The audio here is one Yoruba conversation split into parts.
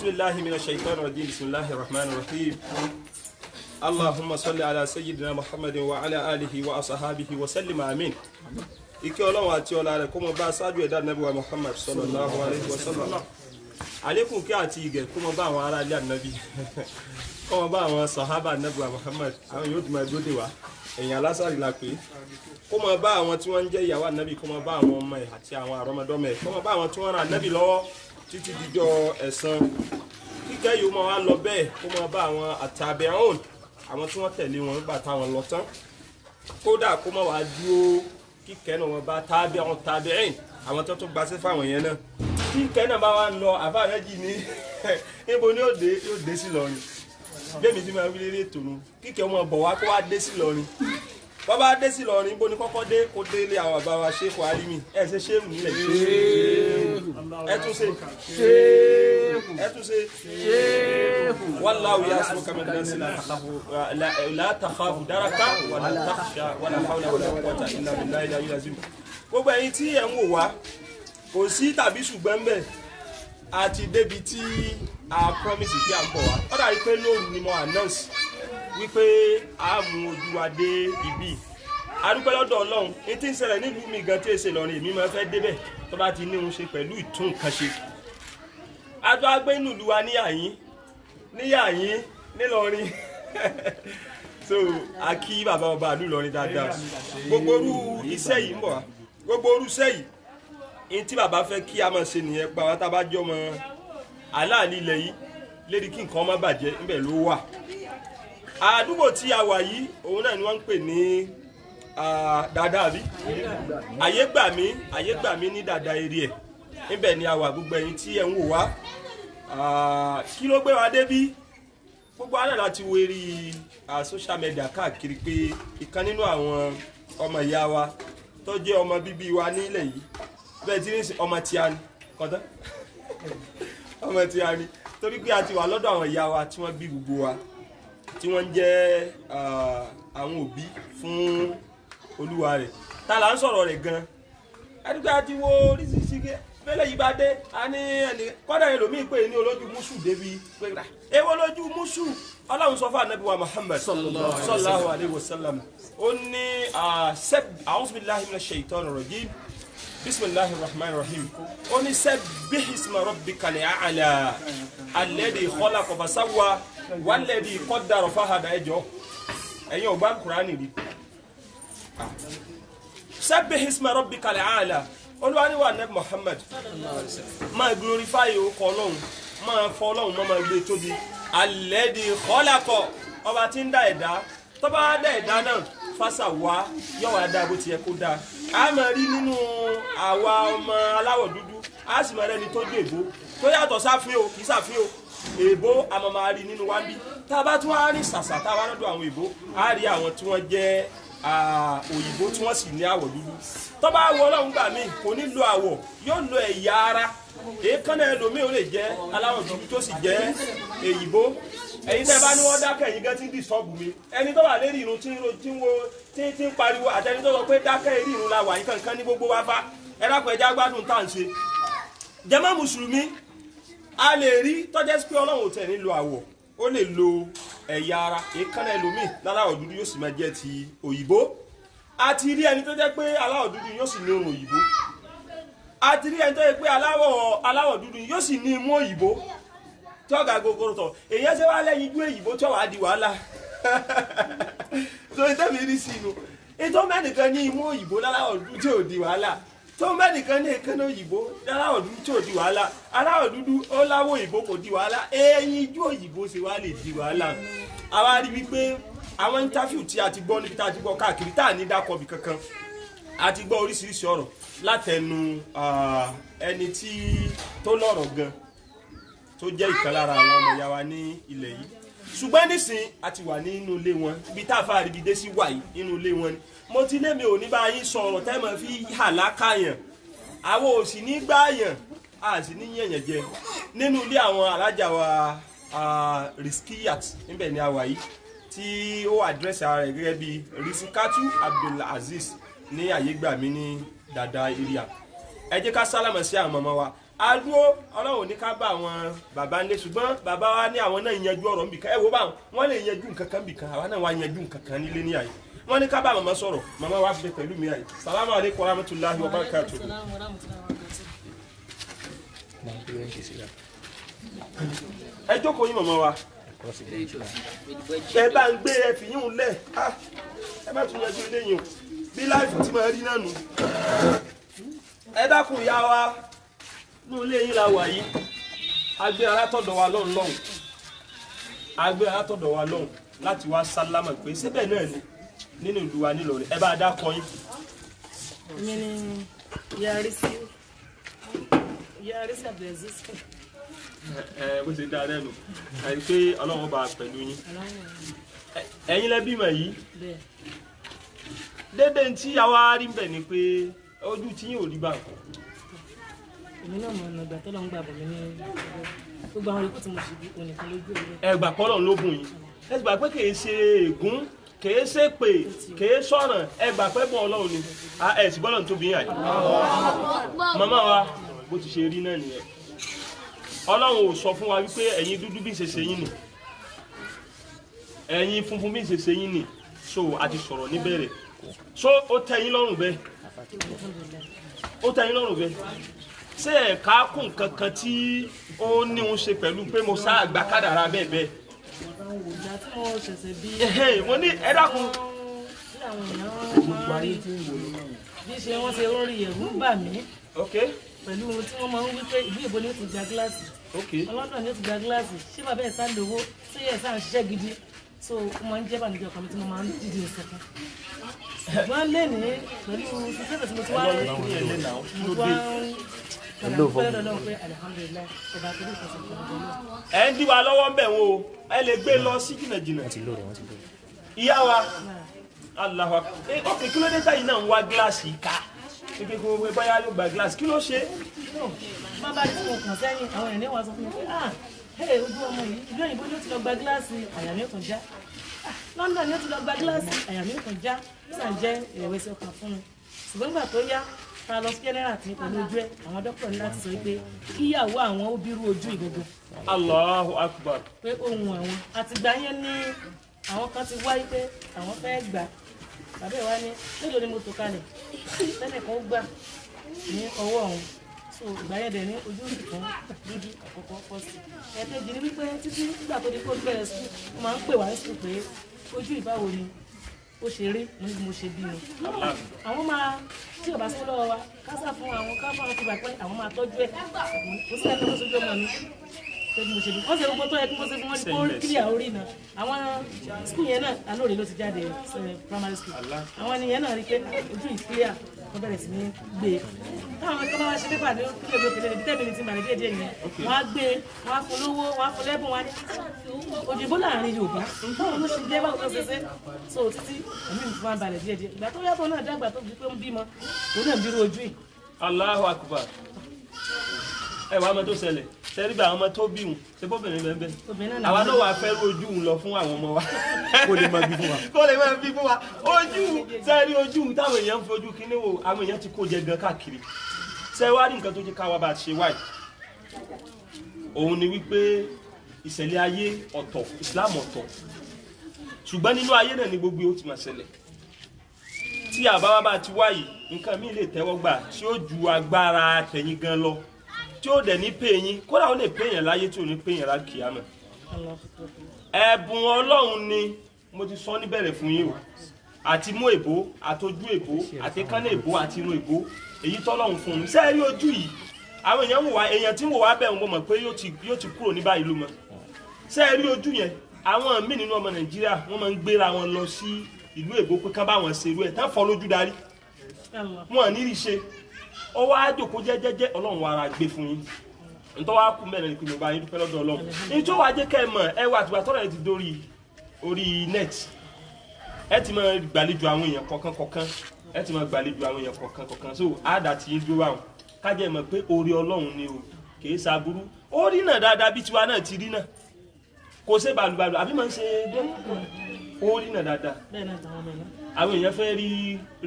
أعوذ بالله من الشيطان الرجيم بسم الله الرحمن الرحيم اللهم صل على سيدنا محمد وعلى آله وأصحابه وسلم آمين. Ìkẹ́ Ọlọ́run àti ọlá rẹ̀ kó mọ bá aṣáájú ẹ̀dá Ànábì wa Muhammad sallallahu alayhi wa sallam. Àlékún kí àti ìgẹ̀ kó mọ bá àwọn ará ilé Ànábì, kó mọ bá àwọn sàhábà Ànábì wa Muhammad, àwọn yóò tún máa dúró dè wá, ẹ̀yìn alásàrì la pé, kó mọ bá àwọn tí wọ́n ń jẹ́ ìyàwó Ànábì, kó mọ bá àwọn ọmọ ẹ̀ àti àwọn àrọ́mọdọ́mọ ẹ̀, kó mọ bá àwọn tí wọ́n ran Ànábì lọ́wọ́ títí dijọ́ ẹ̀san. Kíkẹ́ yìí ó máa wá lọ bẹ́ẹ̀, kó mọ bá àwọn àtàbẹ̀hún, àwọn tí wọ́n tẹ̀lé wọn nígbà táwọn lọ tán, kódà kó mọ wá dúró kíkẹ́ náà wọn bá tábìrún tábìrín, àwọn tó tún gbaṣẹ́ fáwọn yẹn náà. Kíkẹ́ náà bá wà ń lọ àbá rẹ̀ jì ní níbo ni yóò dé, yóò dé sí Ìlọrin. Bẹ́ẹ̀ni tí máa wí lérí ètò nu, kíkẹ́ wọn bọ̀ wá kó wá dé sí Ìlọrin. Wọ́n bá dé sí Ìlọrin, níbo ni kọ́kọ́ dé, kó dé ilé àwọn bàbá wa Ṣéèkù Álímì. Ẹ ṣe ṣéèmù nílẹ̀, ẹ tún ṣe, ẹ tún ṣe. Wallahu ya'simuka minan nasi la takhafu daraka wala takhsha wala hawla wala quwwata illa billahi al-aliyyil azim. Gbogbo ẹ̀yin tí ẹ̀ ń wò wá, kò sí tàbí ṣùgbọ́n ń bẹ̀, a ti débi tí a promise pé à ń bọ̀ wá. Ó dàbí pé lóru ni mo announce wípé a mú ojú wa dé ibi. A dúpẹ́ lọ́dọ̀ Ọlọ́run, ní tí ń ṣẹlẹ̀ nílùú mi gan tí èsè Ìlọrin, èmi máa fẹ́ débẹ̀ tó bá ti ní òun ṣe pẹ̀lú ìtún nǹkan ṣe. A tó agbé inú ìlú wa níyàyín níyàyín nílọrin. So a kí bàbá ọba ìlú Ìlọrin dáadáa. Gbogbo orú iṣẹ́ yìí ń bọ̀ wá, gbogbo orú iṣẹ́ yìí ní tí bàbá fẹ́ kí a máa ṣe nìyẹn. Pa wá tá a bá jọ mọ aláàlí ilẹ̀ yìí lédi kí nǹkan má bàjẹ́, ńbẹ̀ ló wà. Àdúgbò tí a wà yìí òun náà ni wọ́n ń pè ní dada àbí Ayégbàmí, Ayégbàmí ní dada eré ẹ̀, ńbẹ̀ ni a wà. Gbogbo ẹ̀yin tí ẹ̀ ń wò wá, kí ló gbé wa débí? Gbogbo àná láti wo eré social media káàkiri pé ìkan nínú àwọn ọmọ ìyá wa tó jẹ́ ọmọ bíbí wa nílẹ̀ yìí, bẹ́ẹ̀ tí ní ọmọ tí a ní kọ́tán, ọmọ tí a ní, torí pé a ti wà lọ́dọ̀ àwọn ìyá wa tí wọ́n bí gbogbo wa, tí wọ́n jẹ́ àwọn òbí fún olúwa rẹ̀. Ta là ń sọ̀rọ̀ rẹ̀ gan-an? Ẹ̀dúgbẹ́ àti wo oríṣiríṣi fẹ́lẹ́ yìí bá dé, a ní ẹnì kọ́dà ẹlòmíì pé ní olójú mùsù débi pé rà èwo lójú mùsù. Ọlọ́run sọ fún Ànábì wa Muhammad sallallahu alayhi wa sallam, ó ní a'udhu billahi minash shaitanir rajim bismillahir rahmanir rahim, ó ní sabbih isma rabbikal a'la alladhi khalaqa fasawwa walladhi qaddara fahada. Ẹjọ́ ẹ̀yin ọ̀gbá Kùránì rí. Sabbih isma rabbikal a'la, Olúwa ní wa Ànábì Muhammad máa glorify orúkọ Ọlọ́run, máa fọ Ọlọ́run, máa gbé tóbi. Alladhi khalaqa, ọba tí ń dá ẹ̀dá, tó bá dá ẹ̀dá náà fásà wá, yóò wá dá bó ti yẹ kó dá. A máa rí nínú àwa ọmọ aláwọ̀ dúdú, a sì máa rẹ́ni tó dé èbó tó yàtọ̀ sáfín o, kì í sáfín o, èbó a máa rí nínú wa bí. Tá a bá tún á rí sàṣà tá a bá lọ́dọ̀ àwọn èbó, á rí àwọn tí wọ́n jẹ́ òyìnbó tí wọ́n sì ní àwọ̀ dúdú. Tó bá wọ Ọlọ́run gbà mí kò ní lo àwọ̀, yóò lo ẹ̀yà ara. Èékánná ẹlòmíì ó lè jẹ́ aláwọ̀ dúdú tó sì jẹ́ èyìnbó. Ẹ̀yin tẹ́ bá ní wọ́n dákẹ́, ẹ̀yin gan ti ń dìsọ́ọ̀bù mi. Ẹni tó wà lérí irun tí ń pariwo àtẹni tó sọ pé dákẹ́ eré irun la wà yín kankan ní gbogbo wa bá. Ẹ dákun, ẹja gbádùn tá à ń ṣe. Jàmá mùsùlùmí, a lè rí tọ́jẹ́ pé Ọlọ́run ò tẹ̀ ní lo àwọ̀, ó lè lo ẹ̀yà ara. Èékánná ẹlòmíì láláwọ̀ dúdú yóò sì máa jẹ́ ti òyìnbó. A ti rí ẹni tó jẹ́ pé aláwọ̀ dúdú yóò sì ní irun òyìnbó. A ti rí ẹni tó jẹ́ pé aláwọ̀ dúdú yóò sì ní imú òyìnbó tí ọ̀gá gogoro tọ̀. Èyàn ṣe wá lẹ́yìn ijú òyìnbó tí ọ̀wá di wàhálà. Tó ń tẹ̀mí rí sí inú ètò mẹ́nìkan ní imú òyìnbó láláwọ̀ dúdú tí ò di wàhálà, tó mẹ́nìkan ní èékánná òyìnbó láláwọ̀ dúdú tí ò di wàhálà, aláwọ̀ dúdú ó láwọ̀ òyìnbó kò di wàhálà, eyín ijú òyìnbó ṣe wá lè di wàhálà. Àwa rí wípé àwọn interview tí a ti gbọ́ níbi tá a ti gbọ́ káàkiri tá a ní dákọ̀bì kankan, a ti gbọ́ oríṣiríṣi ọ̀rọ̀ látẹnu ẹni tí tó lọ́rọ̀ gan tó jẹ́ ìkan lára àwọn ọmọ ìyá wa ní ilẹ̀ yìí. Ṣùgbọ́n nísìn a ti wà nínú ilé wọn, ibi tá a fa àríbi dé sí wà yìí nínú ilé wọn ni. Mo ti lé mi ò ní bá yín sọ̀rọ̀ tẹ́ mọ̀ fi hàlákà yàn, àwọn ò sì ní gbá yàn, a sì ní yẹ̀yàn jẹ. Nínú ilé àwọn alájà wa Riskiyat níbẹ̀ ni a wà yìí, tí ó àdírẹ́sì ara rẹ̀ gẹ́gẹ́ bí Risikatu Abdulaziz ní Ayégbàmí ní dada area. Ẹ jẹ́ ká sálámà sí àwọn màmá wa. Adúró Ọlọ́run ní ká bá àwọn bàbá ńlé ṣùgbọ́n bàbá wa ní àwọn náà yanjú ọ̀rọ̀ nbìkan ẹ wo báwọn wọ́n lè yanjú nǹkan kan nbìkan àwa náà wá yanjú nǹkan kan nílé ní àyè. Wọ́n ní ká bá màmá sọ̀rọ̀ màmá wa fi pẹ̀lú mi àyè. Salamu aleykum wa rahmatulahi wa barakatuh. Ẹ jókòó yín màmá wa. Ẹ bá ń gbé ẹ fi yín lẹ̀ ẹ má tún yanjú ilé yín o bí láìfù tí màá rí náà nù. Ẹ dákun ìyá wa ní ilé yín la wà yìí agbé alátọ̀dọ̀ wa lọ́hùn lọ́hùn agbé alátọ̀dọ̀ wa lọ́hùn láti wá sálámà pé síbẹ̀ náà ni nínú ìlú wa nílọrin ẹ bá a dákọ yín. Mi ni Yarisi Abdulaziz. Ẹ bó ṣe dáa lẹ́nu àti pé Ọlọ́run bá pẹ̀lú yín ẹ̀yin lẹ bímọ yìí dédé tí àwa rí bẹ̀ ni pé ojú tí yín ò rí bá nǹkan. Èmi náà mọ ọ̀nà ìgbà tó lọ ń gbà bọ̀ mí ní gbogbo àwọn ikú tí mo ṣe bí onìkan lójú rẹ. Ẹ gbà kọ́ lọ́run ló bùn yín ẹ gbà pé kìí ṣe ègún kìí ṣe pè kìí sọ̀ràn ẹ gbà pé bùn Ọlọ́run ni ẹ sì gbọ́dọ̀ tóbi yín àyè. Màmá wa bó ti ṣe rí náà nìyẹn Ọlọ́run ò sọ fún wa wípé ẹ̀yin dúdú bí ṣe ṣe yín nì ẹ̀yin funfun bí ṣe ṣe yín nì so a ti sọ̀rọ̀ níbẹ̀rẹ̀ so ó tẹ́ yín lọ́rùn bẹ́ẹ̀ ó tẹ́ yín lọ́rùn bẹ́ẹ̀ ṣé ẹ̀ka kún kankan tí ó ní òun ṣe pẹ̀lú pé mo sá àgbà kádàrá bẹ́ẹ̀ bẹ́ẹ̀. Ìgbà tí mo ṣẹ̀ṣẹ̀ bí. Mo ní ẹ dákun. Bí àwọn èèyàn máa ń rí bí ṣe wọ́n ṣe ń rí ẹ̀rù ń bà mí. Pẹ̀lú ohun tí wọ́n máa ń wí pé ìlú èbó ni ó ti gba gíláàsì. Ọlọ́dọ̀ ni ó ti gba gíláàsì. Ṣé bàbá ẹ̀ sá lówó? Ṣé ẹ̀ sá ń ṣiṣẹ́ gidi? So ó máa ń jẹ́ bànújẹ́ ọkàn mi tí mo máa ń dìde ìsọ̀kan. Ṣùgbọ́n lénìí pẹ̀lú sísẹ́sẹ̀ tí mo ti wá rí mo wá ń ẹ ń dí wa lọ́wọ́ ń bẹ̀ wọ́n o ẹ lè gbé lọ sí jìnnàjìnnà. Ìyá wa Allahu Akbar ok kí ló dé táyì náà ń wá gíláàsì ká pé kí wọ́n báyà yóò gba gíláàsì kí ló ṣe. Má bá tí mo kàn sẹ́yìn àwọn èèyàn ní wàá sọ fún mi pé ah ojú ọmọ yìí ìlú òyìnbó ni ó ti lọ gba gíláàsì àyà mi ò tàn já London ni ó ti lọ gba gíláàsì àyà mi ò tàn já ó sàn jẹ́ ìrẹ̀wẹ̀sì ọkàn fún mi ṣùgbọ́n nígbà tó yá ta lọ sí general tí pẹ̀lú ojú ẹ̀ àwọn dókítà ní láti sọ pé kíyàwó àwọn ó bírú ojú ìgbogbo. Allahu Akbar. Pé ohun àwọn àtìgbà yẹn ní àwọn kan ti wáyé pé àwọn fẹ́ gbà bàbá ẹ̀ wá ní mélòó ni mo tò kalẹ̀ tẹ́nìkan ó gbà ní ọwọ́ òun so ìgbà yẹn dẹ̀ ní ojú sì fún dúdú àkọ́kọ́ fọ́sì. Ẹ̀ẹ́dẹ́jì ni wípé títí nígbà tó di kó bẹ̀rẹ̀ sí ó máa ń pè wá sí pé ojú ìbáwo ni ó ṣe rí mo ní bí mo ṣe bí mi. Àwọn máa tí ò bá sí lọ́wọ́ wa ká sá fún àwọn ká fún àwọn tó gbà pé àwọn máa tọ́jú ẹ̀ kò sí ẹ̀ka tó sojú ọmọ mi tó bí mo ṣe bí wọ́n ṣe gbogbo tó yẹ kí wọ́n ṣe fún wọn ní kó kílíà orí náà àwọn skul yẹn náà alóore ló ti jáde primary school àwọn ènìyàn náà rí pé ojú ìkílíà wọ́n bẹ̀rẹ̀ sí ní gbé táwọn ọmọ tó bá wá ṣe pépà ní kílíà ojú òkèlè níbi tẹ́ẹ̀mì ní ti bàrẹ̀ díẹ̀ díẹ̀ yẹn wọ́n á gbé wọ́n á fún lówó wọ́n á fún lẹ́bùn wọ́n á ní òyìnbó láàrin Yorùbá báwo ló ṣe jẹ́ báwo ló ṣe ṣe so títí ẹ̀mí mi fún wa balẹ̀ díẹ̀ díẹ̀ ìgbà tó yàtọ̀ náà dàgbà tó fi pé ń bímọ òun náà ń bírú ojú yìí. Allahu Akbar. Ẹ wàá mọ tó ṣẹlẹ̀ sẹ́rí bá àwọn ọmọ tó bí wọn ṣe bóbìnrin bẹ́ẹ̀ bẹ́ẹ̀ àwa náà wàá fẹ́ ojú ń lọ fún àwọn ọmọ wa kó lè máa bí fún wa kó lè máa bí fún wa ojú sẹ́rí ojú táwọn èèyàn ń fojú kíní wo àwọn èèyàn ti kó jẹ gan káàkiri ṣé wàá rí nǹkan tó jẹ́ káwa bá a ṣe wáyé òun ni wípé ìṣẹ̀lẹ̀ ayé ọ̀tọ̀ Islam ọ̀tọ̀ ṣùgbọ́n nínú ayé náà ni gbogbo ó ti máa ṣẹlẹ̀ tí àbáwá bá ti wáyé nǹkan míì lè tẹ́wọ́ gbà tí ó ju agbára tẹ̀yìn gan lọ tí ó dẹ̀ ní pè yín kódà ó lè pè yẹn láyé tí ò ní pè yẹn lákìámọ̀ ẹ̀bùn Ọlọ́run ni mo ti sọ níbẹ̀rẹ̀ fún yín o àti mú èbó àtojú èbó àti kánná èbó àti irun èbó èyí tọ́lọ́run fún un ṣé ẹ rí ojú yìí àwọn èèyàn wò wá èèyàn tí ń wò wá bẹ́ẹ̀ mo mọ̀ pé yóò ti kúrò ní báyìí ló mọ̀ ṣé ẹ rí ojú yẹn àwọn míì nínú ọmọ Nàìjíríà wọ́n máa ń gbéra wọn lọ sí ìlú èbó pé kán bá wọn ṣerú ẹ̀ tán fọ́ lójú darí wọn ní rí ṣe ó wá jókòó jẹ́jẹ́jẹ́ Ọlọ́run wa ara gbé fún yín ntọ́ wa kú mẹ́rin pé mo bá yín dúpẹ́ lọ́dọ̀ Ọlọ́run ní tó wàá jẹ́ kẹ́ ẹ mọ̀ ẹ wà àtìgbà tọ́rọ̀ ẹ ti dórí orí net ẹ ti máa gbàlejò àwọn èèyàn kọ̀ọ̀kan kọ̀ọ̀kan ẹ ti máa gbàlejò àwọn èèyàn kọ̀ọ̀kan kọ̀ọ̀kan so àdá ti yín dúró àwọn kájẹ́ mọ̀ pé orí Ọlọ́run ni o kìí ṣaburú ó rí náà dáadáa bí tiwa náà ti rí náà kò ṣe bàlùbàlù àbí máa ń ṣe dé ó rí náà dáadáa àwọn èèyàn fẹ́ rí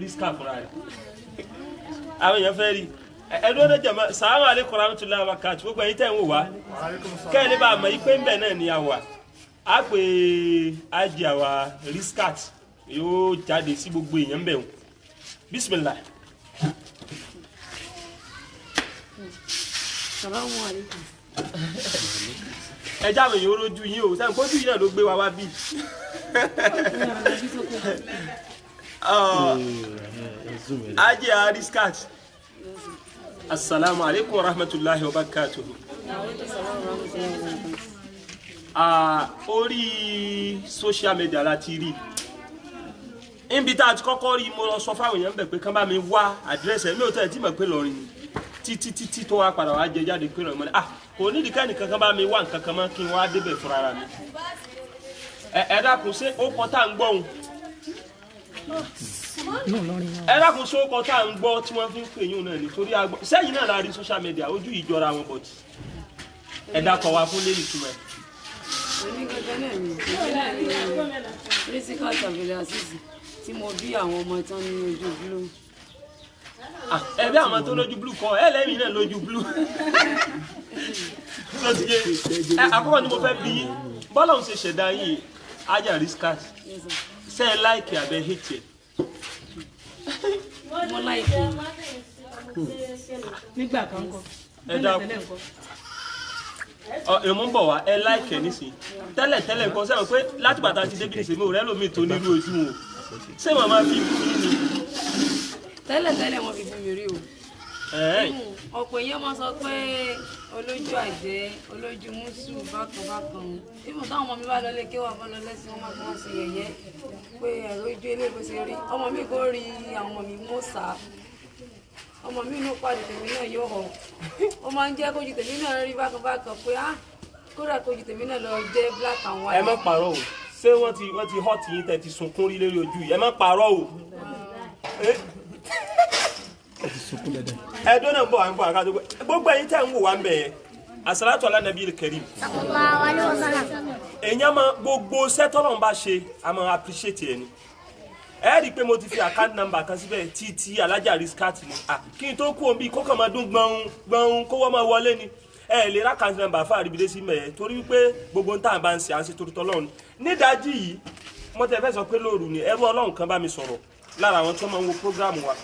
rísíkà fúnra rẹ̀ àwọn èèyàn fẹ́ rí Ẹdún ọdún jẹmọ sàlámù alaykum warahmatullahi wabarakatuh gbogbo ẹ̀yin tẹ́ ń wò wá kẹ́ẹ̀ bá a mọ̀ yí pé ń bẹ̀ náà ni a wà á pè ájì àwa Riskat yóò jáde sí gbogbo èèyàn bẹ̀ wọ́n bismillah. Sàlámù alaykum. Ẹ jáwé yóò rojú yín o sẹ́yìn kójú yín náà ló gbé wa wá bí. Ájì àwa Riskat. Assalamu alaikum warahmatullahi wabarakatuh. Orí social media la ti rí. Níbi tá a ti kọ́kọ́ rí mo lọ sọ fáwọn èèyàn bẹ̀ pé kán bá mi wá àdírẹ́sì ẹ̀ mi ò tẹ̀ tí mọ̀ pé lọ́rin ni títí títí tó wá padà wá jẹ jáde pé lọ́rin mọ́ ni kò nídìí kẹ́nìkan kan bá mi wá nǹkan kan mọ́ kí n wá débẹ̀ fúnra ra mi. Ẹ dákun ṣé ó kọ tá à ń gbọ́ òun? Ẹ dákun ṣé ó kọ tá à ń gbọ́ tí wọ́n fi ń pè yín náà nítorí agbọ́ sẹ́yìn náà la rí social media ojú ìjọra wọn bọ̀tì. Ẹ dákọ̀ wá fún lẹ́yìn ìtumọ̀ ẹ̀. Onígangan náà ni Risikat Abdulaziz tí mo bí àwọn ọmọ tán ní ojú blue. Ẹ bí àwọn tó lójú blue kọ ẹ lẹ́yìn náà lójú blue. Àkọ́kọ́ ni mo fẹ́ bí yín bọ́lá òun ṣe ṣẹ̀dá yìí Haja Riskat ṣe ẹ láìkì àbẹ hìtì ẹ. Mo láìkì. Nígbà kan kọ. Ẹ dákun. Èmo ń bọ̀ wá ẹ láìkì ẹ nísìnyí tẹ́lẹ̀ tẹ́lẹ̀ nǹkan sẹ́wọ̀n pé láti bàtà ti débi nìṣẹ́ mi ò rẹ́ lómi tó nírú ojú wọn ṣé màmá fi bú yín ni. Tẹ́lẹ̀ tẹ́lẹ̀ wọ́n fi bú mi rí o. Ọ̀pọ̀ èèyàn máa sọ pé olójú àjẹ́ olójú mùsù bákan bákan ìmọ̀ táwọn ọmọ mi bá lọlé kí wọ́n bá lọ lẹ́sìn wọn máa fi wọ́n ṣe yẹ̀yẹ́ pé ẹ̀rọ ojú eléyìí bó ṣe rí ọmọ mi kò rí àwọn ọmọ mi mọ́ sá ọmọ mi inú pàdé tèmi náà yóò họ ó máa ń jẹ́ kójú tèmi náà rí bákan bákan pé á kódà kójú tèmi náà lọ jẹ́ black and white. Ẹ má parọ́ o ṣé wọ́n ti hot yín tẹ́ ti sunkún rí lórí ojú yìí ẹ má parọ́ o. Ẹdún náà ń bọ̀ à ń bọ̀ àkàtó gbogbo ẹ̀yin tẹ́ ń wò wá ń bẹ̀ yẹn àsàlátù ala nabiyil karim. Èèyàn máa gbogbo sẹ́tọ́lọ́n bá ṣe a máa appreciate ẹ̀ ni. Ẹ rí i pé mo ti fi account number kan síbẹ̀ títí Alhaja Riskat ni kí n tó kú omi kó kàn máa dún gbọ̀n gbọ̀n kó wọ́n máa wọlé ni ẹ lè ra account number fún àríbídé sí mẹ́ẹ̀ torí wípé gbogbo ń tà bá ń ṣe à ń ṣe torí tọ́lọ́run. Nídàájí yìí mo tẹ fẹ́ sọ pé lóru ni ẹrú Ọlọ́run kan bá mi sọ̀rọ̀ lára àwọn tó máa ń wo program wa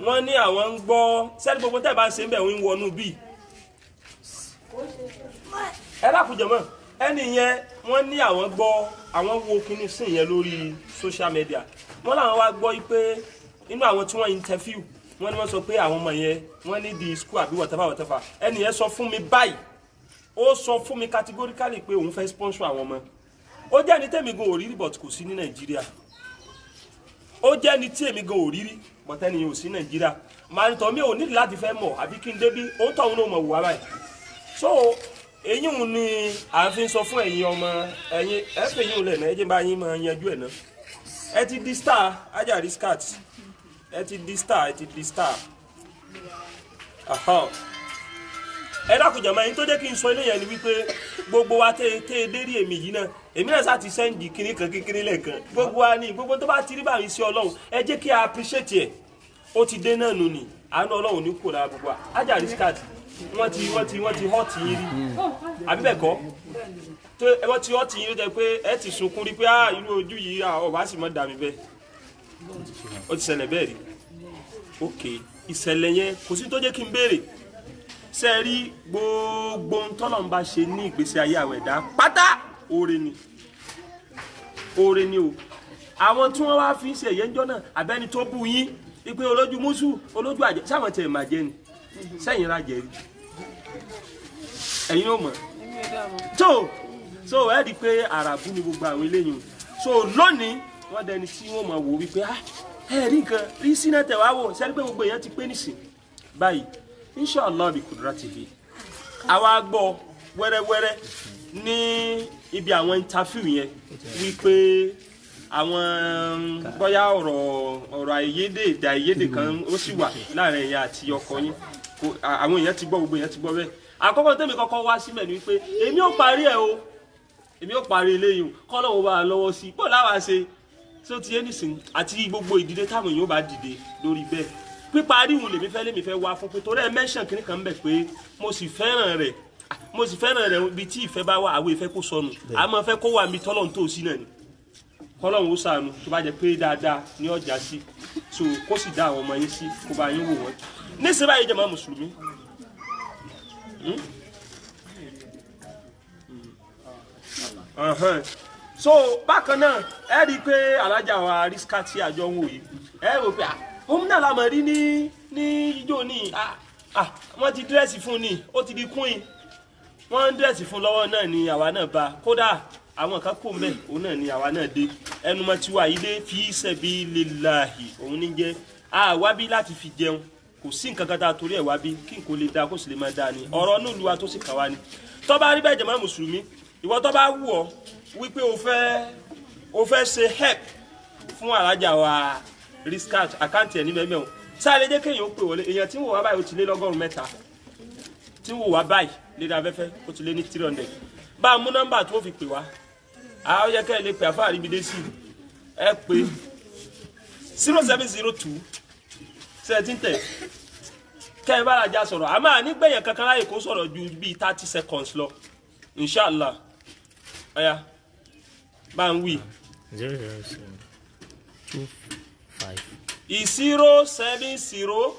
wọ́n ní àwọn ń gbọ́ sẹ́ni gbogbo tẹ́ bá ń ṣe ń bẹ̀ ń wọnú bíi ẹ lákùjọ mọ́ ẹni yẹn wọ́n ní àwọn gbọ́ àwọn wo kinní sí yẹn lórí social media wọ́n làwọn wá gbọ́ pé nínú àwọn tí wọ́n interview wọ́n ní wọ́n sọ pé àwọn ọmọ yẹn wọ́n ní di school àbí whatever whatever ẹni yẹn sọ fún mi báyìí ó sọ fún mi categorically pé òun fẹ́ sponsor àwọn ọmọ ó jẹ́ ní tèmi gan òrírí but kò sí ní Nàìjíríà ó jẹ́ ní tí èmi gan òrírí but ẹni yẹn ò sí Nàìjíríà màá ní tọ́ mi ò ní láti fẹ́ mọ̀ àbí kí n débí òun tọ́ òun náà mọ̀ wò wá báyìí so eyín òun ni à ń fi sọ fún ẹ̀yin ọmọ ẹ̀yin ẹ fẹ́ yín òun lẹ̀ náà ẹ jẹ́ bá yín máa yanjú ẹ̀ náà ẹ ti di star Haja Riskat ẹ ti di star ẹ ti di star ẹ dákun jàmá ẹ̀yin tó jẹ́ kí n sọ eléyẹn ni wípé gbogbo wa tẹ́ ẹ dérí èmi yìí náà èmi náà sá ti sẹ́ǹdì kiri kan kékeré lẹ́ẹ̀kan gbogbo wa ni gbogbo tó bá ti rí báyìí sí Ọlọ́run ẹ jẹ́ kí a appreciate ẹ̀ ó ti dé náà nù ní àánú Ọlọ́run ní kò lára gbogbo wa Haja Riskat wọ́n ti hot yín rí àbí bẹ́ẹ̀ kọ́ tó wọ́n ti hot yín rí jẹ́ pé ẹ ti sunkún rí pé irú ojú yìí ọba sì mọ́ dàmí bẹ́ẹ̀ ó ti ṣẹlẹ̀ bẹ́ẹ̀ rí ok ìṣẹ̀lẹ̀ yẹn kò sí tó jẹ́ kí n béèrè ṣe rí gbogbo ntọ́nà ń bá ṣe ní ìgbésí ayé àwọn ẹ̀dá pátá oore ni oore ni o àwọn tí wọ́n wá fi ń ṣe ẹ̀yẹ́ ńjọ́ náà àbẹ́ni tó bú yín ìpè olójú mùsù olójú àjẹ sáwọn tiẹ̀ mà jẹ ni sẹ́yìn ra jẹ̀rí ẹ̀yin ò mọ̀ tó so ẹ rí i pé àràbù ni gbogbo àwọn eléyìí so lónìí wọ́n dẹni tí wọ́n mọ̀ wò wípé ẹ rí nǹkan rí sínú tẹ̀ wá wò sẹ́ni pé gbogbo èèyàn ti pé nísìn báyìí inshallah bi kudratihi àwa gbọ́ wẹ́rẹ́wẹ́rẹ́ ní ibi àwọn interview yẹn wípé àwọn bóyá ọ̀rọ̀ àìyedè èdè àìyedè kan ó sì wà láàrin ẹ̀yin àti ọkọ yín àwọn èèyàn ti gbọ́ gbogbo èèyàn ti gbọ́ bẹ́ẹ̀ àkọ́kọ́ tẹ́mi kọ́kọ́ wá síbẹ̀ ni wípé èmi ò parí ẹ̀ o èmi ò parí eléyìí o kọ́ lọ́wọ́ bá a lọ́wọ́ sí i bó láwa ṣe tí ó ti yé nísìnyí àti gbogbo ìdílé táwọn èèyàn bá dìde lórí bẹ́ẹ̀ Píparí òun lèmi fẹ́ lèmi fẹ́ wá fún pé torí ẹ mẹ́sàn kìnnì kan bẹ̀ pé mo sì fẹ́ràn rẹ̀ mo sì fẹ́ràn rẹ̀ ibi tí ìfẹ́ bá wà àwọn ìfẹ́ kó sọnù àmọ́ fẹ́ kó wà mí tọ́lọ́run tó sí náà ni kọ́lọ́run ó ṣàánú tó bá jẹ́ pé dáadáa ní ọjà sí so kó sì dá àwọn ọmọ yín sí kó bá yín wò wọ́n níṣẹ́ báyìí jẹ́ mọ́ mùsùlùmí. So bákan náà ẹ rí i pé alájà wa Rísíkà tí àjọ ń wò yìí ẹ rò pé òun náà la mọ̀ rí ní ijó ní wọ́n ti dírẹ́sì fún ni ó ti di queen wọ́n ń dírẹ́sì fún lọ́wọ́ náà ni àwa náà bá kódà àwọn kan kò mbẹ òun náà ni àwa náà dé ẹnu mọ́ tiwa yìí dé fi sabilillahi òun ní jẹ́ àwa bí láti fi jẹun kò sí nǹkan kan tá a torí ẹ̀ wá bí kí n kò lè dáa kó sì lè máa dáa ni ọ̀rọ̀ inú ìlú wa tó sì kà wá ni tó bá rí bẹ́ẹ̀ jẹ̀mọ́ mùsùlùmí ìwọ tó bá wù ọ́ wípé o fẹ́ ṣe help fún alájà wa Rísíkà àkáǹtì ẹ̀ ní mẹ́mẹ́ o sáà lè jẹ́ kéèyàn ó pè wọlé èèyàn tí ń wò wá báyìí ó ti lé 103 tí ń wò wá báyìí lédè afẹ́fẹ́ ó ti lé ní 300 bá a mú nọ́mbà tó fi pè wá àwọn yẹ kẹ́ ẹ lè pè àfáà Àríbidé sí ẹ pé 0702 17 kẹ́ ẹ bá rajà sọ̀rọ̀ àmọ́ ànígbẹ̀yàn kankan láyè kó sọ̀rọ̀ ju bíi 30 seconds lọ inshallah ọ̀ya bá ń wí. 007 25 070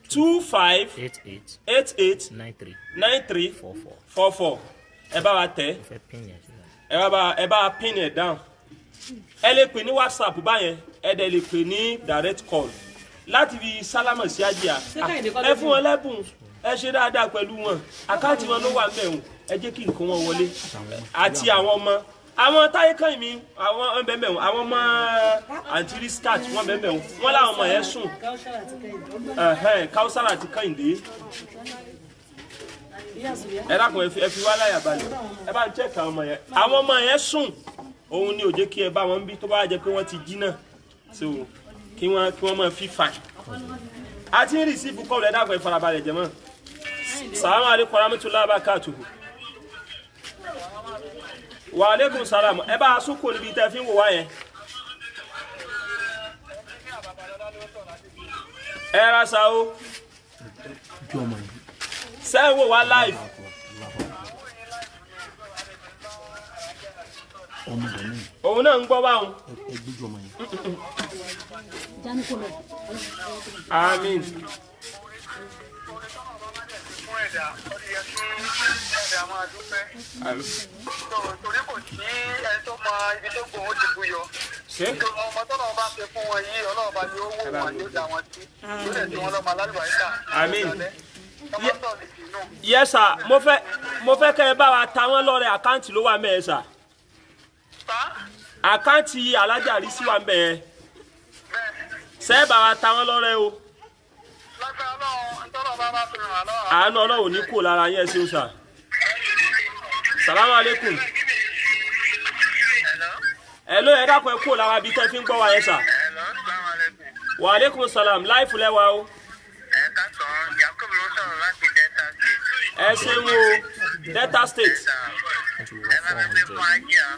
25 88 88 93 93 44. 44 ẹ bá wa tẹ̀ Mo fẹ́ pin yẹn. ẹ bá wa pin ẹ̀ down. Ẹ lè pè ní WhatsApp báyẹn ẹ dẹ̀ lè pè ní direct call láti fi sálámọ̀ sí àjíà ẹ fún wọn lẹ́bùn ẹ ṣe dáadáa pẹ̀lú wọn àkáǹtì wọn ló wà mẹ́wọ̀n ẹ jẹ́ kí nǹkan wọn wọlé àti àwọn ọmọ àwọn táyé kan mi àwọn bẹ́ẹ̀ àwọn ọmọ àǹtí Rísíkà wọn bẹ́ẹ̀ wọn làwọn ọmọ yẹn sùn Kausara àti Kẹ́hìndé ẹ dákun ẹ fi wá láyà balẹ̀ ẹ bá ń check àwọn ọmọ yẹn àwọn ọmọ yẹn sùn òun ni ò jẹ́ kí ẹ bá wọn bí tó bá jẹ́ pé wọ́n ti jí náà so kí wọ́n máa fi fà àti ń rìsífù kọ́ọ̀lù ẹ dákun ẹ farabalẹ̀ jẹ́ mọ́. Salamu alaikum warahmatullahi wabarakatuhu. Wa alaikum salam. Ẹ bá a sún kò níbi tẹ́ fi ń wò wá yẹn. Ẹ ra sa o. Ṣé ń wò wá live? Òun náà ń gbọ́ báwọn. Àmín. Torí kò sí ẹni tó mọ ibi tó gbòó ti bú yọ. Ọmọ tọ́lọ̀ bá ṣe fún wọn yìí ọlọ́ọ̀bá ni ó wò wọ́n yóò dá wọn sí. Yóò dẹ̀ tí wọ́n lọ́mọ alálùbáríkà. Àmín. Yes sir, mo fẹ́ kẹ́ ẹ bá wa ta wọ́n lọ́rẹ àkáǹtì ló wà mẹ́ẹ̀ sà. Àkáǹtì alájà rí sí wa mẹ́ẹ̀. Ṣé ẹ bá wa ta wọ́n lọ́rẹ o? Àánú Ọlọ́run ní kò lára yín ẹ ṣeun sà. Salamu alaikum. Hello, ẹ dákun ẹ kúrò lára ibi tẹ́ fi ń gbọ́ wa yẹn sà. Wa alaikum salam, láìfù lẹ́wà o. Ẹ káàsán, Yakub ló sọ̀rọ̀ láti Delta State. Ẹ ṣeun o, Delta State. Ẹ bá mi fún ajé à.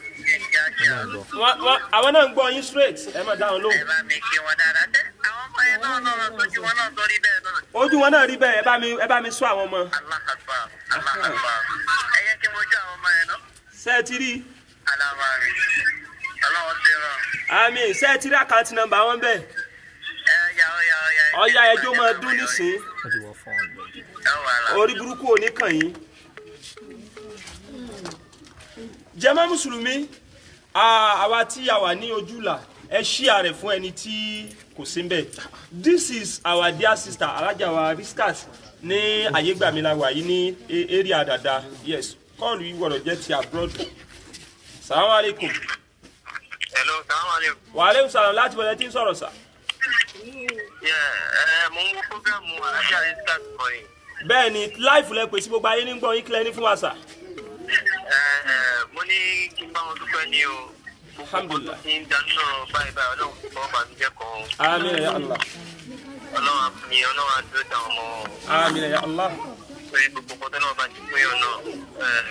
Àwọn náà ń gbọ́ yín straight, ẹ má dá wọn lóhùn. Ẹ bá mi kí wọn dáadáa. Àwọn ọmọ yẹn náà náà sójú wọn náà sórí bẹ́ẹ̀ náà. Ojú wọn náà rí bẹ́ẹ̀, ẹ bá mi sọ àwọn ọmọ. Allahu Akbar, Allahu Akbar. Ẹ yẹ kí mo jó àwọn ọmọ yẹn náà. Ṣé ẹ ti rí? Alábàárẹ̀. Ọlọ́run ti ràn. Àmín, ṣé ẹ ti rí àkáǹtì nọ́mbà wọn bẹ́ẹ̀? Ọya ẹjọ́ máa dún nísìn. Orí burúkú ò ní kàn yín. Jàmá mùsùlùmí, àwa tí a wà ní ojúlà, ẹ ṣíà rẹ̀ fún ẹni tí kò sí ń bẹ̀. This is our dear sister Alájà wa Rísíkà ní Ayégbàmílà wà yìí ní area dada. Yes, kọ́ọ̀lù yìí gbọ́dọ̀ jẹ́ ti abroad. Salaam alaikum. Hello, salaam alaikum. Wa alaikum salam, láti bọ̀lẹ̀ tí ń sọ̀rọ̀ sà. Mo ń wo programu Alájà Rísíkà kan yìí. Bẹ́ẹ̀ ni, láìfù lẹ pè sí gbogbo ayé ní gbọ́ yín kílẹ̀ ní fún wa sà. Mo ní kí n bá wọn dúpẹ́ ní o. Alhamdulillah. Gbogbo tí ń dánú sọ̀rọ̀ báyìí báyìí Ọlọ́run kò bá mi jẹ́ kan. Àmín ya Allah. Ọlọ́run á fún mi, Ọlọ́run á dúró táwọn ọmọ. Àmín ya Allah. Torí gbogbo nǹkan tó náà bá ti pín yàn náà,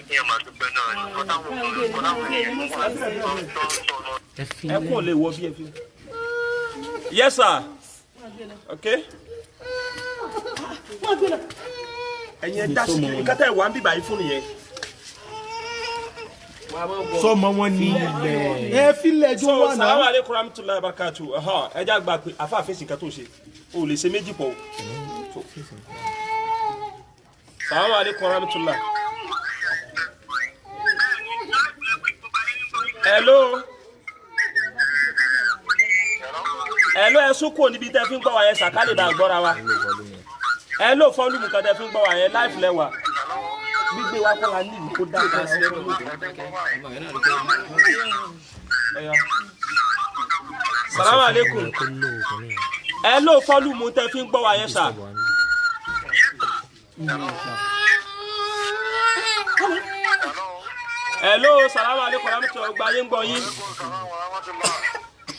kí yàn máa dúpẹ́ náà. Nǹkan táwọn èèyàn tó ń sọ̀rọ̀. Ẹ kò lè wọ bí ẹ fi. Yes sir. Okay. Wọ́n gbé lọ. Ẹ̀yin ẹ dá sí nǹkan tẹ́ ẹ wà ń bíbà yìí fún nìyẹn. Sọmọ wọn ní ilẹ̀ ẹ filẹ̀ jó wà náà. Salamu aleykum rahmatulahi barakatu. Ẹ já gba pé àfa àfẹsìn kan tó ṣe o lè ṣe méjì pọ̀ o. Salamu aleykum rahmatulahi. Hello. Hello, ẹ sún kúrò níbi tẹ́ fi ń gbọ́ wa yẹn sàkálè bá gbọ́ra wa. Hello, fọ́lùmù kan tẹ́ fi ń gbọ́ wa yẹn láìfù lẹ́wà. Gbígbé wa kọ́ la ní ìlú kó dáa sí ẹnu. Salamu aleykum. Hello, fọ́lùmù tẹ́ fi ń gbọ́ wa yẹn sà. Hello, salamu aleykum rahmatulahi ọgbà yín gbọ́ yín.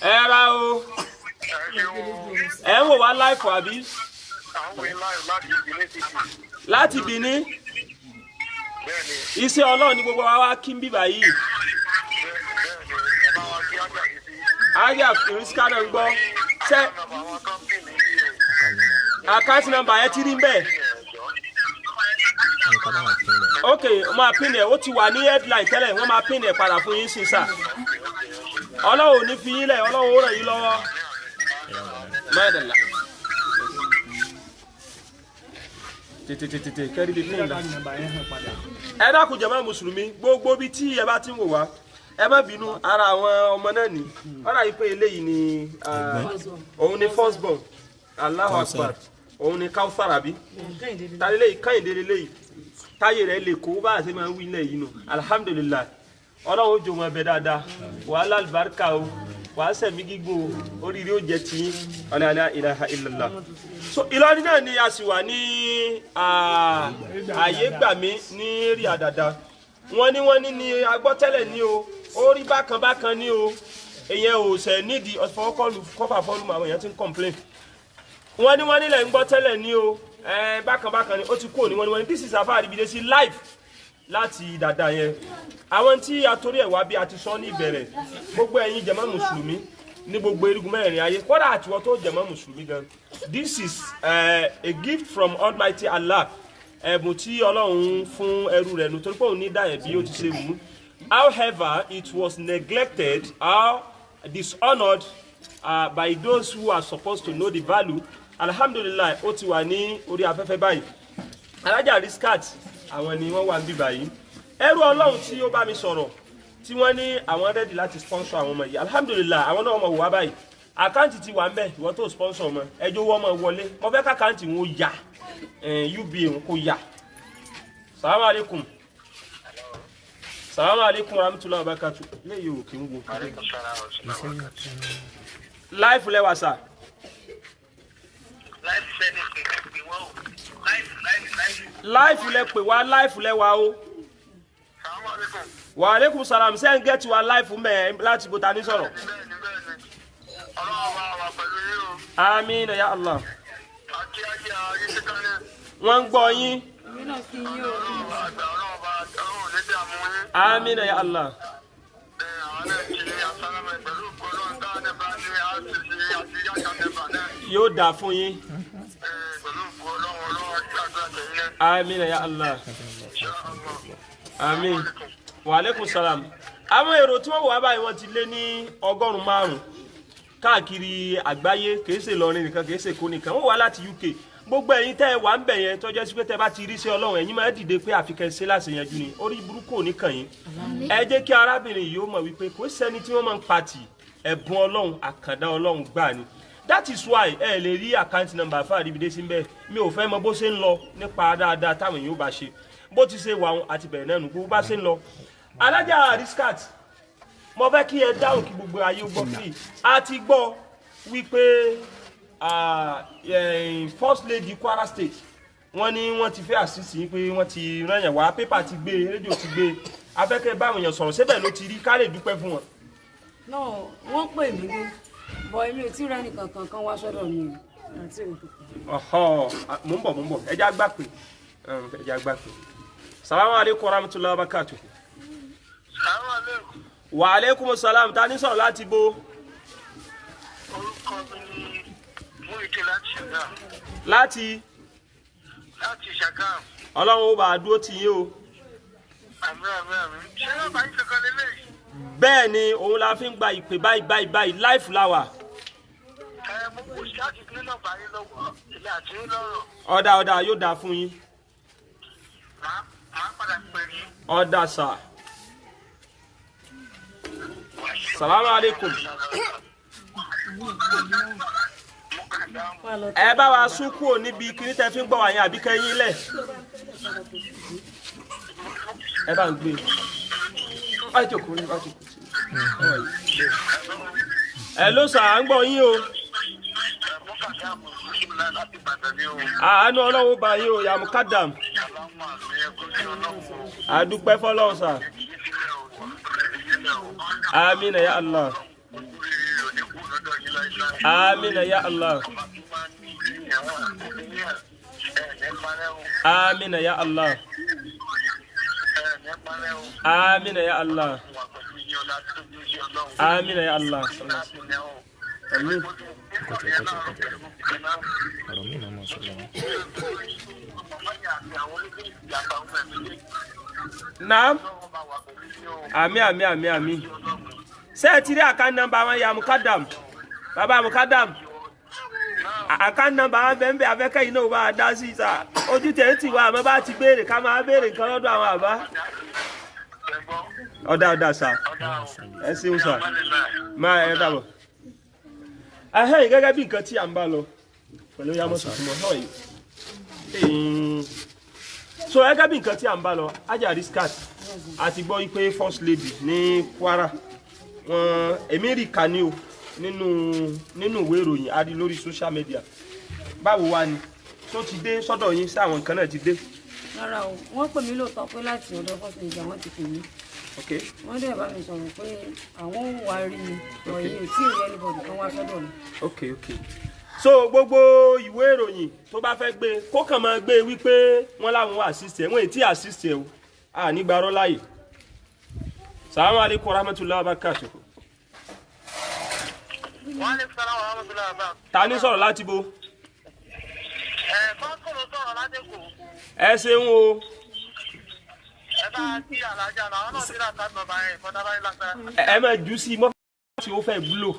Ẹ ra o. Ẹ ń wò wá láìfọ̀ àbí? Láti Benin. Iṣẹ́ Ọlọ́run ni gbogbo wa wá kí n bíbà yìí. Aya Ìrísíkà náà ń gbọ́. Ṣé àkáǹtì nọ́mbà yẹn ti rí bẹ́ẹ̀? Ok, máa pín ẹ̀, ó ti wà ní headline tẹ́lẹ̀, wọ́n máa pín ẹ̀ padà fún yín sí sà. Ọlọ́run ò ní fi yín lẹ̀, Ọlọ́run ó ràn yín lọ́wọ́. Mẹ́ẹ̀dẹ̀lá. Tètè kẹ́rí bíi pín ìlà. Ẹ dákun jàmá mùsùlùmí, gbogbo ibi tí ẹ bá ti ń wò wá, ẹ má bínú, ara àwọn ọmọ náà ní. Ọ̀rọ̀ àyè pé eléyìí ni òun ni first born, Allahu Akbar, òun ni Kawthar àbí? Tàlélẹ́yìí Kẹ́hìndé lélẹ́yìí, táyé rẹ̀ lè kó bá a ṣe máa ń wí ilẹ̀ yìí nù. Alhamdulillah, Ọlọ́run ó jò wọn bẹ dáadáa, wàhálà àlùbáríkà o, wàá sẹ̀mí gígùn o, oríire ó jẹ tiyín, la ilaha illallah. So Ìlọrin náà ni a sì wà ní ààyè gbà mí ní rí àdàdà. Wọ́n ní agbọ́tẹ́lẹ̀ ní o, ó rí bákan bákan ní o, èyàn ò sẹ̀ nídìí ọ̀fọwọ́kọ́lù kọ́fà fọ́lùmù àwọn èèyàn ti ń complain. Wọ́n nílẹ̀ ń gbọ́ tẹ́lẹ̀ ní o, bákan bákan ni ó ti kúrò ní wọ́n ní. This is Alfa Aribidesi live láti dàda yẹn. Àwọn tí a torí ẹ̀ wá bí a ti sọ ní ìbẹ̀rẹ̀, gbogbo ẹ̀yin jàmá mùsùlùmí ní gbogbo erigun mẹ́rin ayé, kódà àtiwọ́ tó jàmá mùsùlùmí gan. This is a gift from Almighty Allah, ẹ̀bùn tí Ọlọ́run fún ẹrú rẹ̀ nù torí pé òun ní dáyẹ̀ bí ó ti ṣe wù ú. However, it was neglected or dishonored by those who are supposed to know the value. Alhamdulillah, ó ti wà ní orí afẹ́fẹ́ báyìí. Alájà Riskat, àwọn ni wọ́n wà ń bí báyìí. Ẹrú Ọlọ́run tí ó bá mi sọ̀rọ̀ tí wọ́n ní àwọn rẹ́dì láti sponsor àwọn ọmọ yìí. Alhamdulillah, àwọn náà mọ̀ wá báyìí. Àkáǹtì ti wà ń bẹ̀, ìwọ́n tó sponsor ọmọ, ẹjọ́ wọ́n mọ̀ wọlé. Mo fẹ́ kákáǹtì wọn ó yà, UBA wọn kò yà. Salamu alaikum. Salamu alaikum warahmatullahi wabarakatuh. Léyìí ò kí ń wo. Láìfù lẹ́wà sà. Láìfù lẹ pè wá, láìfù lẹ́wà o. Wa alaikum salam, ṣé ń gẹ́tì wa láìfù mẹ́ láti bó ta ní sọ̀rọ̀. Àmín ya Allah. Wọ́n ń gbọ́ yín. Àmín ya Allah. Yóò dà fún yín. Àmín ya Allah. Àmín. Wa alaikum salam. Àwọn èrò tí wọ́n wà báyìí wọ́n ti lé ní 500 káàkiri àgbáyé, kìí ṣe Ìlọrin nìkan, kìí ṣe Èkó nìkan, wọ́n wá láti UK. Gbogbo ẹ̀yin tẹ́ ẹ wà ń bẹ̀ yẹn tó jẹ́ sí pé tẹ́ bá ti rí sí Ọlọ́run, ẹ̀yin máa dìde pé àfikẹ́ ṣe láṣeyànjú ni, orí burúkú ò ní kàn yín. Ẹ jẹ́ kí arábìnrin yìí ó mọ̀ wípé kò sẹ́ni tí wọ́n máa ń patì, ẹ̀bùn Ọlọ́run, àkàndá Ọlọ́run gbà ni. That is why ẹ lè rí àkáǹtì nọ́mbà Alfa Aribidesi ń bẹ̀. Mi ò fẹ́ mọ bó ṣe ń lọ nípa dáadáa táwọn èèyàn ó bá ṣe. Bó ti ṣe wà wọn àti bẹ̀rẹ̀ náà nù, gbogbo bá ṣe ń lọ. Alájà Riskat, mo fẹ́ kí ẹ dáhùn kí gbogbo ayé gbọ́ sí i. A ti gbọ́ wípé First Lady Kwara State, wọ́n ní wọ́n ti fẹ́ àṣìṣe pé wọ́n ti rán yàn wá, pépà ti gbé, rédíò ti gbé, afẹ́kẹ́ báwọn èèyàn sọ̀rọ̀ síbẹ̀ ló ti rí, ká lè dúpẹ́ fún wọn. No, wọ́n pè mí dé, bọ̀ èmi ò tí ì rẹ́ni kankan kan wá sọ́dọ̀ mi àti òkú. Ọ̀họ́, mò ń bọ̀, ẹ jẹ́ á gbà pé, ẹ jẹ́ á gbà pé. Salamu alaikum warahmatullahi wabarakatuh. Wa alaikum salam, ta ní sọ̀rọ̀ láti bo? Orúkọ mi ni Múìdí láti Ṣẹ̀dá. Láti? Láti Ṣàgámù. Ọlọ́run ó bá a dúró tì yín o. Àmín àmín àmín. Ṣé nọ́mbà yín kankan lélẹ́yìí? Bẹ́ẹ̀ ni, òun la fi ń gba ìpè báyìí báyìí báyìí láìfù láwà. Ẹ mo kò sí àti ní nọ́mbà yín lọ́wọ́ èmi àti yín lọ́rọ̀. Ọ̀dà ọ̀dà yóò dáa fún yín. Màá padà pè yín. Ọ̀dà sà. Salamu alaikum. Ẹ bá wa sún kúrò níbi kíní tẹ́ fi ń gbọ́ wá yẹn àbí kẹ́yìn lẹ̀. Ẹ bá ń gbé. Bá jókòó ní bá jókòó sí. Ẹ ló sà, à ń gbọ́ yín o. Àánú Ọlọ́run bá yín o, ya mukadam. Àdúpẹ́ fọlọ́run sà. Amina ya Allah. Amina ya Allah. Amina ya Allah. Amina ya Allah. Amina ya Allah. Amin. Naam. Àmín àmín àmín àmín. Ṣé ẹ ti rí account number wọn ya mukadam? Bàbá mukadam. Account number wọn bẹ́ẹ̀ bẹ́ẹ̀ afẹ́kẹ́ yìí náà bá a dá sí sà. Ojú tẹ̀ ń tì wá àmọ́ bá ti béèrè ká máa béèrè nǹkan lọ́dọ̀ àwọn àbá. Ọ̀dà ọ̀dà sà. Ẹ ṣeun sà. Máa ẹ dàbọ̀. Ahẹ́yìn gẹ́gẹ́ bí nǹkan tí à ń bá lọ pẹ̀lú yamọ́ tuntun mọ́ hàn yìí. So gẹ́gẹ́ bí nǹkan tí à ń bá lọ, Alhaja Riskat, a ti gbọ́ wípé first lady ní Kwara, wọn èmi rí ka ní o nínú ìwé ìròyìn a rí lórí social media. Báwo wá ni? Tó ti dé sọ́dọ̀ yín, sí àwọn nǹkan náà ti dé? Rárá o, wọ́n pè mí lóòótọ́ pé láti ọ̀dọ̀ first lady àwọn ti pè mí. Okay. Wọ́n dẹ̀ bá mi sọ̀rọ̀ pé àwọn ò wá rí mi, ọ̀rọ̀ yìí ò tí ì rí anybody kan wá sọ́dọ̀ mi. Okay, okay. So gbogbo ìwé ìròyìn tó bá fẹ́ gbé kó kàn máa gbé wípé wọ́n láwọn assist ẹ̀, wọ́n èyí tí assist ẹ̀ o, a ní gbarọ́ láàyè. Salamu alaikum warahmatullahi wabarakatuh. Wa alaikum salam warahmatullahi wabarakatuh. Ta ní sọ̀rọ̀ láti bo? Ẹ kọ́ńtò ló sọ̀rọ̀ láti Èkó. Ẹ ṣeun o. Ẹ bá a kí àlàájá náà, àwọn náà ti rà sáà nọ́mbà yẹn, ìfọ̀dà báyìí lágbára. Ẹ máa jù sí mọ́ tí ó fẹ́ gbúlò.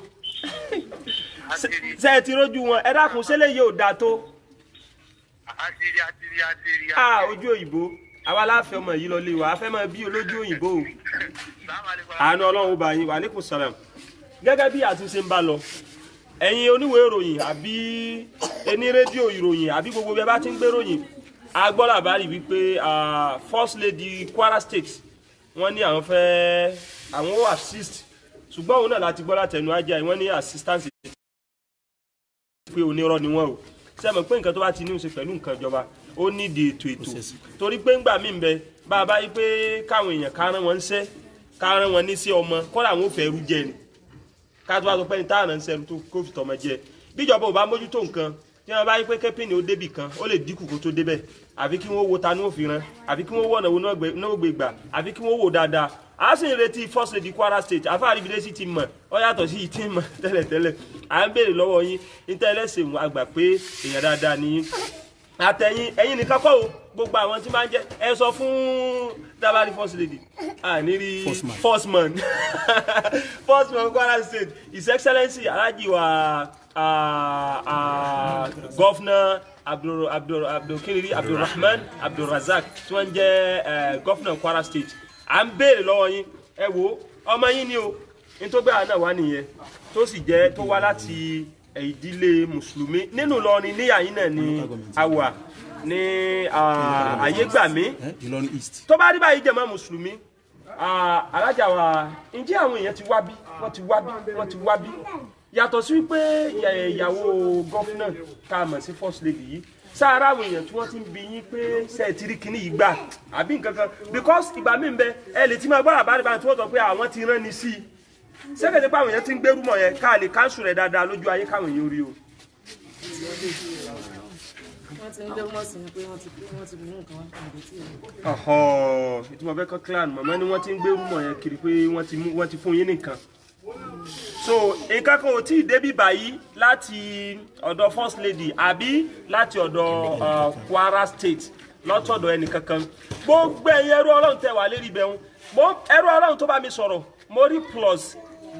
Ṣé ẹ ti rójú wọn? Ẹ dákun, ṣé lè yóò dáa tó? Àtìrí àtìrí àtìrí. Ah, ojú òyìnbó. Àwa láàfin ọmọ yìí lọ lé wa, a fẹ́ máa bí olójú òyìnbó o. Àánú Ọlọ́run ó bá yín, wa alaikum salam. Gẹ́gẹ́ bí àtúnṣe ń bá lọ, ẹ̀yin oníwèé ìròyìn àbí ẹni rédíò ìròyìn àbí gbogbo bí ẹ bá ti ń gbé ròyìn, a gbọ́ làbárì wípé First Lady Kwara State wọ́n ní àwọn fẹ́ àwọn ó assist, ṣùgbọ́n òun náà láti gbọ́ látẹnu ajá wọ́n ní assistance pé onírọ́ ni wọ́n o. Ṣé mọ̀ pé nǹkan tó bá ti ní í ṣe pẹ̀lú nǹkan ìjọba ó nídìí ètò ètò, torí pé ńgbà míì ń bẹ bá a bá yí pé káwọn èèyàn ká rán wọn ń ṣẹ́, ká rán wọn ní sí ọmọ kọ́lá àwọn ò fẹ́ rú jẹ ni, ká tó bá sọ pé ní táwọn ń ṣẹ́rú tó kó fi tọmọ jẹ. Bíjọba ò bá mójútó nǹkan tí wọ́n bá yí pé kẹ́pìnì ó débì kan ó lè dínkù kó tó débẹ̀, àfi kí wọ́n wo ta ní òfin ran, àfi kí wọ́n wọ̀nà wo náà gbé gbà, àfi kí wọ́n wò dáadáa. A sì ń retí First Lady Kwara State, àfáà Àríbidésí ti mọ̀, ó yàtọ̀ sí ìtì mọ̀ tẹ́lẹ̀tẹ́lẹ̀. À ń béèrè lọ́wọ́ yín níta ẹlẹ́sìn àgbà pé èèyàn dáadáa ni yín. Àtẹ̀yìn ẹ̀yin nìkan kọ́ o, gbogbo àwọn tí máa ń jẹ́ ẹ sọ fún dábàrí First Lady, àní rí First man First man Kwara State, His Excellency Alhaji wa Governor Abdulrahman Abdulrazak tí wọ́n ń jẹ́ Governor Kwara State. À ń béèrè lọ́wọ́ yín, ẹ wo ọmọ yín ni o, ní tó gbéra náà wá nìyẹn, tó sì jẹ́ tó wá láti ìdílé mùsùlùmí nínú Ìlọrin níyà yín náà ni a wà ní Ayégbàmí. Tó bá rí báyìí jẹ̀mọ́ mùsùlùmí, alájà wa, ǹjẹ́ àwọn èèyàn ti wá bí, wọ́n ti wá bí, wọ́n ti wá bí, yàtọ̀ sí wípé ìyàwó gọ́fúnà tá a mọ̀ sí First Lady yìí, sáárá àwọn èèyàn tí wọ́n ti ń bi yín pé ṣe é ti rí kinní yìí gbà àbí nǹkan kan, because ìgbà míì ń bẹ ẹ lè ti máa gbọ́dọ̀ àbárí báyìí tí wọ́n sọ pé àwọn ti rán ni sí i. Ṣé pé àwọn èèyàn ti ń gbérú mọ̀ yẹn ká lè káńsù rẹ̀ dáadáa lójú ayé káwọn èèyàn rí o. Wọ́n ti ń gbé mọ́ sí ni pé wọ́n ti mú nǹkan wá àbí tí. Ọ̀họ̀ ìtumọ̀ fẹ́ kọ́ clan mọ̀mọ́ ni wọ́n ti ń gbérú mọ̀ yẹn kiri pé wọ́n ti fún yín nìkan. So nǹkan kan ò tí ì débi báyìí láti ọ̀dọ̀ first lady àbí láti ọ̀dọ̀ Kwara State lọ́tọ̀dọ̀ ẹnìkankan. Gbogbo ẹ̀yin ẹrú Ọlọ́run tẹ́ wà lérí ibẹ̀ ń mo ẹrú Ọlọ́run tó bá mi sọ̀rọ̀, mo rí plus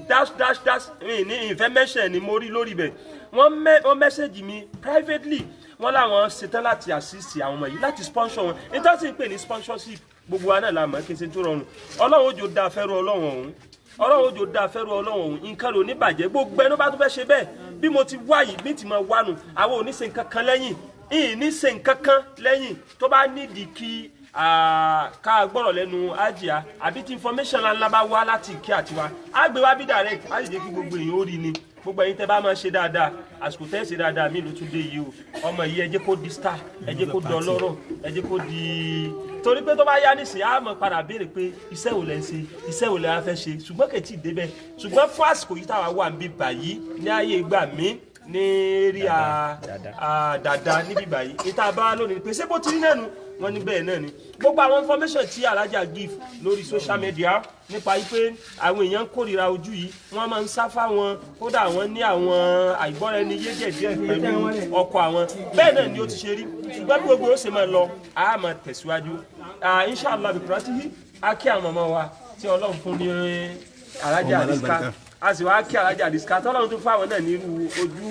dash dash dash mi ní information ni mo rí lórí ibẹ̀. Wọ́n message mi privately, wọ́n láwọn ṣetán láti assist àwọn ọmọ yìí, láti sponsor wọn. Nítorí tí ń pè ní sponsorship, gbogbo wa náà la mọ̀ kí n ṣe tó rọrùn. Ọlọ́run ó jò dáa fẹ́rù Ọlọ́run ọ̀hún, Ọlọ́run ó jò dáa fẹ́rù Ọlọ́run ọ̀hún. Nǹkan ló ní bàjẹ́. Gbogbo ẹni bá tún fẹ́ ṣe bẹ́ẹ̀, bí mo ti wá yìí, mi ti mọ wánu. Àwọn ò ní ṣe nǹkan kan lẹ́yìn, ìyìn ní ṣe nǹkan kan lẹ́yìn. Tó bá nídìí kí ká gbọ́rọ̀ lẹ́nu ájìá àbí tí information ńlá bá wá láti ìkí àtiwá, á gbé wá bí direct, á sì jẹ́ kí gbogbo èèyàn ó rí ni. Gbogbo ẹ̀yin tẹ́ bá máa ṣe dáadáa, àsìkò tẹ́ ṣe dáadáa mi ló tún dé yìí o. Ọmọ yìí, ẹ jẹ́ kó di star, ẹ jẹ́ kó dọlọ́rọ̀, ẹ jẹ́ kó di, torí pé tó bá yá nísìnyí, á mọ̀ padà béèrè pé iṣẹ́ wo lẹ ń ṣe, iṣẹ́ wo lẹ wá fẹ́ ṣe. Ṣùgbọ́n kò tí ì débẹ̀. Ṣùgbọ́n fún àsìkò yìí táwa wà níbí báyìí ní ayé ìgbà mi ní rí a dàda níbí báyìí, níta bá lónìí pé ṣé bó ti rí náà nu, wọ́n ní bẹ́ẹ̀ náà ni. Gbogbo àwọn information tí alájà give lórí social media nípa yìí pé àwọn èèyàn ń kórìíra ojú yìí, wọ́n máa ń sá fáwọn, kódà wọ́n ní àwọn àìgbọ́ra-ẹni yé díẹ̀díẹ̀ pẹ̀lú ọkọ àwọn, bẹ́ẹ̀ náà ni ó ti ṣe rí. Ṣùgbọ́n bí gbogbo ó ṣe máa lọ, a máa tẹ̀síwájú inshallah bikuratihi. A kí àwọn ọmọ wa tí Ọlọ́run fún ní alájà àdìsíká, a sì wá kí alájà àdìsíká tọ́lọ́run tún fáwọn náà ní irú ojú,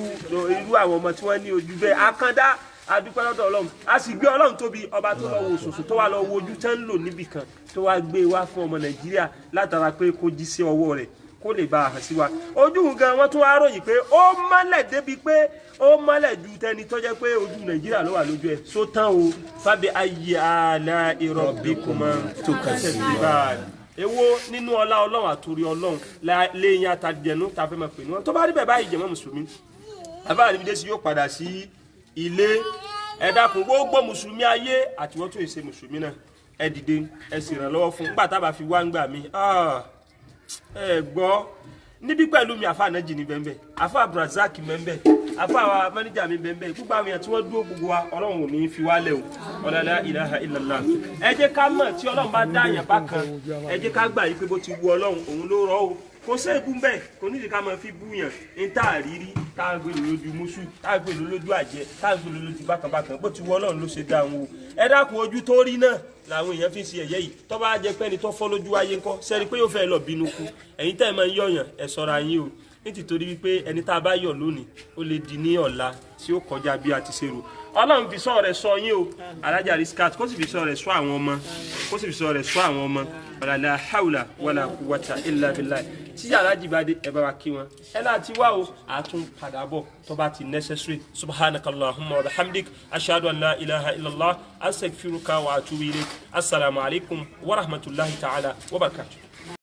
irú àwọn ọmọ tí wọ́n ní ojú bẹ́ẹ̀. Akandá, adúpẹ́ lọ́dọ̀ Ọlọ́run, a sì gbé Ọlọ́run tóbi, ọba tó lọ wo ṣòṣò, tó wá lọ wo ojú tẹ́ ń lò níbì kan, tó wá gbé wá fún ọmọ Nàìjíríà látara pé kó jí sí ọwọ́ rẹ̀ kó lè bá a hàn sí wa. Ojú gan wọ́n tún wá ròyìn pé ó mọ́lẹ̀ débi pé ó mọ́lẹ̀ ju tẹni tó jẹ́ pé ojú Nàìjíríà ló wà lójú ẹ̀. Só tán o, fábí ayé àlà rabbikuma tukazziban. Èwo nínú ọlá Ọlọ́run àtòrí Ọlọ́run léyìn àtàjẹnú tá a fẹ́ máa pè ní wọn. Tó bá rí bẹ́ẹ̀ báyìí, jẹ̀mọ́ mùsùlùmí, àbá àríbídé sí yóò padà sí ilé. Ẹ dákun, gbogbo mùsùlùmí ayé àti wọ́n tó ṣe mùsùlùmí náà, ẹ dìde, ẹ sì ràn lọ́wọ́ fún nígbà tá a bá fi wá ń gbà mí. Ẹ gbọ́ níbí pẹ̀lú mi, àfa ànájì ní bẹ́ẹ̀ bẹ́ẹ̀, àfa Abdulrasaq bẹ́ẹ̀, àfa àwa mẹ́nìjà mi bẹ́ẹ̀ bẹ́ẹ̀, gbogbo àwọn èèyàn tí wọ́n dúró, gbogbo wa, Ọlọ́run ò ní fi wá lẹ̀ o. Ọ̀làlá ilaha illallah. Ẹ jẹ́ ká mọ̀, tí Ọlọ́run bá dá àyàn bákan, ẹ jẹ́ ká gbà yí pé bó ti wu Ọlọ́run òun ló rọ́ o. Kò sí èébú mbẹ, kò nídìí ká máa fi bú yàn ní tá a rírí, tá a gbé lójú mùsù, tá a gbé lójú àjẹ́, tá a gbé lójú bákanbákan. Bó ti wọ Ọlọ́run ló ṣe dá wọn o. Ẹ dákun, ojú tó rí náà làwọn èèyàn fi ń ṣe ẹ̀yẹ yìí. Tó bá jẹ́ pé ẹni tó fọ́ lójú ayé ńkọ́, sẹ́ni pé yóò fẹ́ lọ bínú kú. Ẹ̀yin tẹ́ ẹ máa ń yọ̀yàn, ẹ ṣọ́ra yín o, nítorí wípé ẹni tá a bá yọ̀ lónìí, ó lè di ní ọ̀la tí ó kọjá bí a ti ṣe rò. Ọlọ́run fi sọ rẹ̀ sọ yín o, alájà Riskat, kó sì fi sọ rẹ̀ sọ àwọn ọmọ, kó sì fi sọ rẹ̀ sọ àwọn ọmọ. Wàlá hawla wàlá quwwata illa billah. Tí alájì bá dé, ẹ bá wa kí wọn, ẹ láti wá o, àtún padà bọ̀ tó bá ti necessary. Subhanakallahumma wa bihamdik, ashhadu an la ilaha illallah, astaghfiruka wa atubu ilayk. Assalamu alaikum wa rahmatullahi ta'ala wa barakatuh.